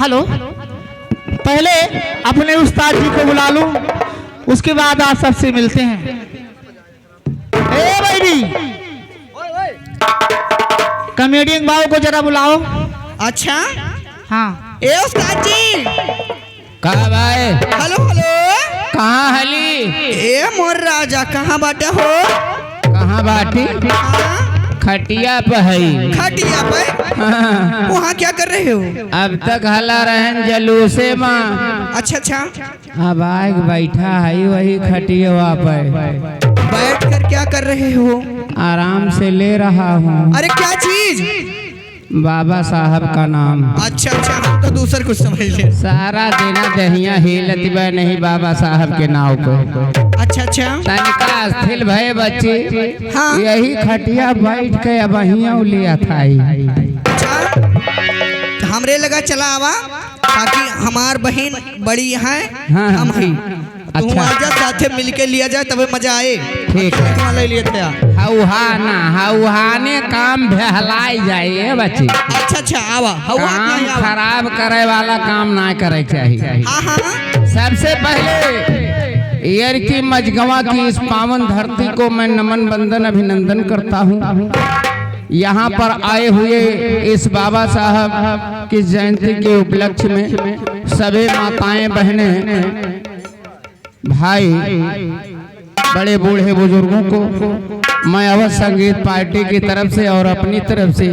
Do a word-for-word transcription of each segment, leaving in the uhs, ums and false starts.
हेलो, पहले अपने उस्ताद जी को बुला लूं, उसके बाद आप सबसे मिलते हैं। ए भाई, कॉमेडियन बाबू को जरा बुलाओ। अच्छा। हाँ। ए उस्ताद जी। का भाई? हेलो, हेलो। कहाँ हली? ए मोर राजा, कहाँ बाटे हो? कहाँ बाटी? हाँ? खटिया पे हई। खटिया पे? हाँ। वहाँ क्या कर रहे हो? अब तक हला रहन जलूसे मा। अच्छा, अच्छा। अब आइके बैठा हई वही खटियवा पे। बैठ कर क्या कर रहे हो? आराम से ले रहा हूँ। अरे क्या चीज? बाबा साहब का नाम। अच्छा, अच्छा, हम तो दूसर कुछ समझ ले। सारा देना दहिया हिलत बा नहीं बाबा साहब के नाव पे। अच्छा, अच्छा। तनिका अस्थिर भए बच्ची। हाँ। यही खटिया बैठ के अब हियाँ लिया था ही। अच्छा, तो हमरे लगा चला आवा, ताकि हमार बहिन बड़ी है, हाँ, हम हाँ। हई। तू अच्छा। आजा, साथे मिलके लिया जाए, तबे मजा आए। ठीक है। अच्छा, ले लिए थे आप। हौहाना, हौहाने काम बहलाई जाए, ए बच्ची। अच्छा, अच्छा, आवा, हौहा काम नहीं आवा। खराब करे वाला काम ना करे चाहिए। हाँ, हाँ, हाँ। सबसे पहले यार की मझगवाँ की इस पावन धरती को मैं नमन, वंदन, अभिनंदन करता हूँ। यहाँ पर आए हुए इस बाबा साहब की जयंती के उपलक्ष्य में सभी माताएं, बहनें, भाई, बड़े बूढ़े बुजुर्गों को मैं अवध संगीत पार्टी की तरफ से और अपनी तरफ से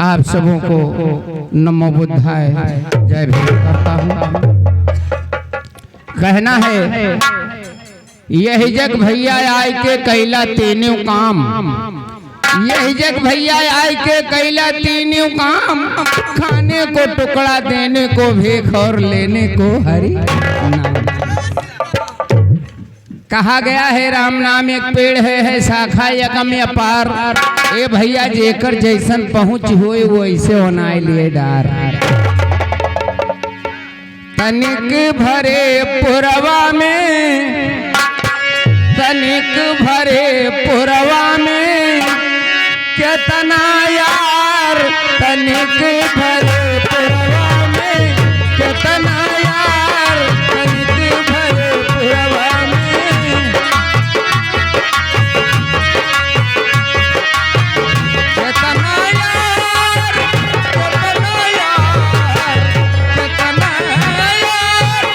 आप सबों को नमो बुद्धाय, जय भीम करता हूँ। कहना है, यही जग भैया आइके कैला तीनों काम, यही जग भैया आइके कैला तीनों काम, खाने को टुकड़ा, देने को भीख और लेने को हरि नाम। कहा गया है, राम नाम एक पेड़ है, है शाखा अगम अपार। ए भैया, जेकर जैसन पहुँच होए, वो ऐसे ओनाए लिए डार। तनिक भरे पुरवा में, तनिक भरे पुरवा में, केतना यार, तनिक भरे पुरवा में, केतना यार, तनिक भरे पुरवा में। केतना यार, केतना यार, केतना यार, केतना यार,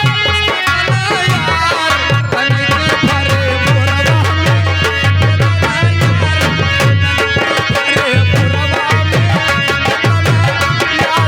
तनिक भरे पुरवा में, केतना यार, तनिक भरे पुरवा में, केतना यार,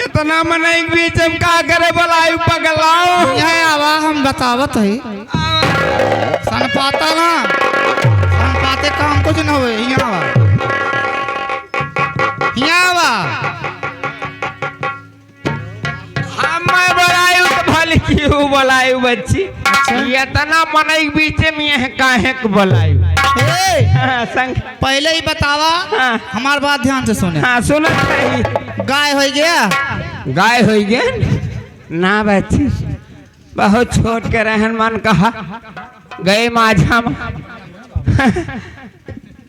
इतना मनई के बीच में का करे बोलायु पगलाओ? यहाँ आवा, हम बतावत है। सनपाता ना, सनपाते काम कुछ न होए। यहाँ आवा, यहाँ आवा। हम मैं बोलायु तो भल की हूँ बोलायु बच्ची। अच्छा। इतना मनई के बीच में यह काहे को बोलायु? ए! हाँ, संग पहले ही बतावा, हाँ। हमार बात ध्यान से सुने। हाँ, सुनत रही। गाय होइ गया? गाय होइ गया? ना बच्ची, बहुत छोट के रहन मन कहा, गए माझा में।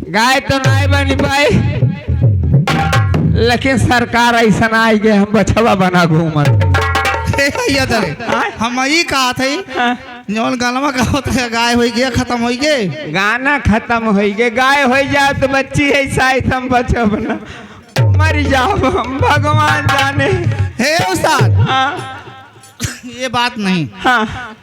गाय तो नाय बनी पाई, लेकिन सरकार ऐसा ना आई कि हम बछवा बना घूमत। हे भैया तरे, आय? हम ई कहा थे, हाँ। जौन गानवा गावत रहे, गाय होई गे, खत्म होई गे। गाना खत्म होई गे, गाय होई जाए तो बच्ची है शायद हम बचब ना, मर जाओ हम, भगवान जाने। हे उस्ताद, हाँ। ये बात नहीं। हाँ।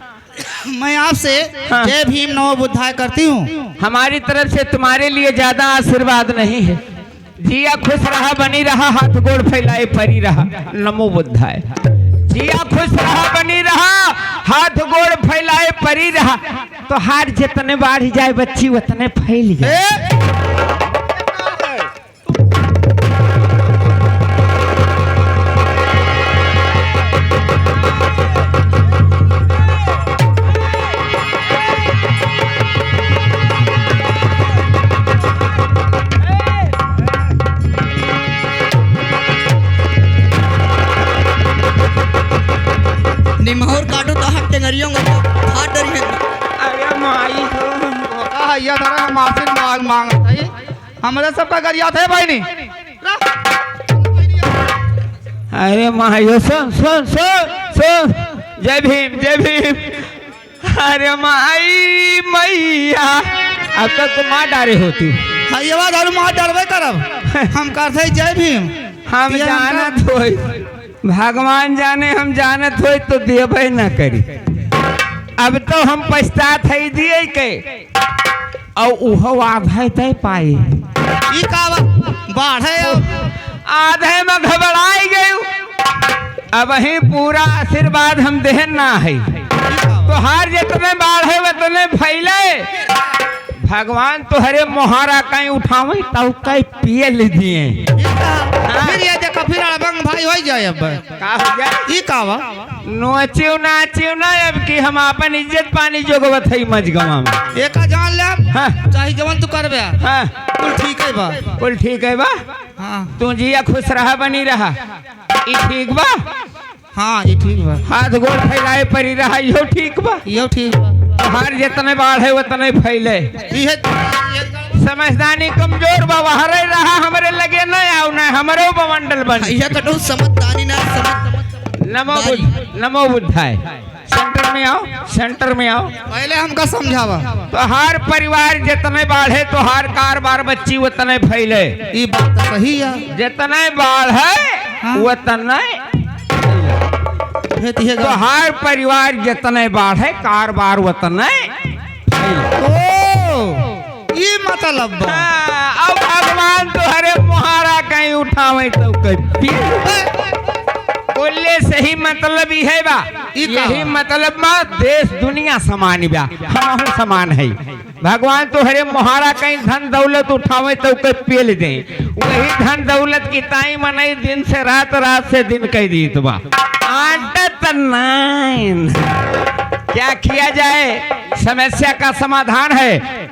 मैं आपसे हाँ। जय भीम नमो बुद्धाय करती हूँ। हमारी तरफ से तुम्हारे लिए ज्यादा आशीर्वाद नहीं है। जिया खुश रहा, बनी रहा, हाथ गोड़ फैलाए परी रहा। नमो बुद्धाय। जिया खुश रहा, बनी रहा, हाथ गोड़ फैलाए परी रहा। तो हार जितने बाढ़ जाए बच्ची उतने फैल जाए। ए? निम्हौर काटो तो हाथ टेंगरियों में हाथ डरी है। अरे माई हो। धोखा है, ये धरा हम आसिन मांग, मांगत है। हमरे सबका गरियात है बहिनी। अरे मायो, सुन, सुन, सुन, सुन। जय भीम, जय भीम। अरे माई, मैया, अब तक तो मार डारे होती। हाँ, ये बात हम मार डारबे करब। हम करते जय भीम। हम ये हम जानत कर- होई, भगवान जाने, हम जानत होई तो देबे न करी। अब तो हम पछतात है दिए के। और उहो आधे तय पाई। ई का बा? बाढ़े अब। आधे में घबराई गई। अब ही पूरा आशीर्वाद हम देहन ना है। तोहार जितने बाढ़े उतने फैले। भगवान तोहरे मोहारा कहीं उठावे तब कहीं पिए लीजिए। ई का? हाँ। फिर ये देखो, फिर अड़बंग भाई हो जाए अब। का हो जाए? ई का बा? नोचियो नाचियो ना, अब की हम आपन इज्जत पानी जोगवत हई मजगवा में। एका जान ले, हाँ। चाहे जवन तू करबे, हाँ। कुल ठीक है बा। कुल ठीक है बा। हाँ। तू जिया खुश रहा, बनी रहा, ई ठीक बा। हाँ, ई ठीक बा। हाथ गोड़ फैलाए परी रहा, इहो ठीक बा। इहो ठीक बा। तोहार जितने बाढ़े उतने फैले। इहे, इहे समझदानी कमजोर बा, वहरे रहा, हमरे लगे न आओ, न हमरो बमंडल बन। इहे कटो समझदानी ना, समझ नमो दारी। बुद्ध, नमो बुद्धाय। सेंटर में आओ, सेंटर में आओ। पहले हमका समझावा। तोहार परिवार जितने बाढ़े, तोहार कार बार बच्ची उतने फैले। ई बात तो सही है। जितने बाढ़े, हाँ। उतने। हे तिहे गा- तोहार परिवार जितने बाढ़े, कार बार उतने फैले। ओ, ई मतलब बा। हाँ, अब भगवान तोहरे मोहारा कहीं उठावे तो कहीं पी। बोले सही मतलब ई है बा। ई का यही बा? मतलब बा, देश दुनिया समान बा, हमहू समान है। भगवान तोहरे मोहारा कहीं धन दौलत उठावे तो के पेल दे, वही धन दौलत की ताई मनई दिन से रात, रात से दिन कह दीत बा। आदत नाइन। क्या किया जाए, समस्या का समाधान है।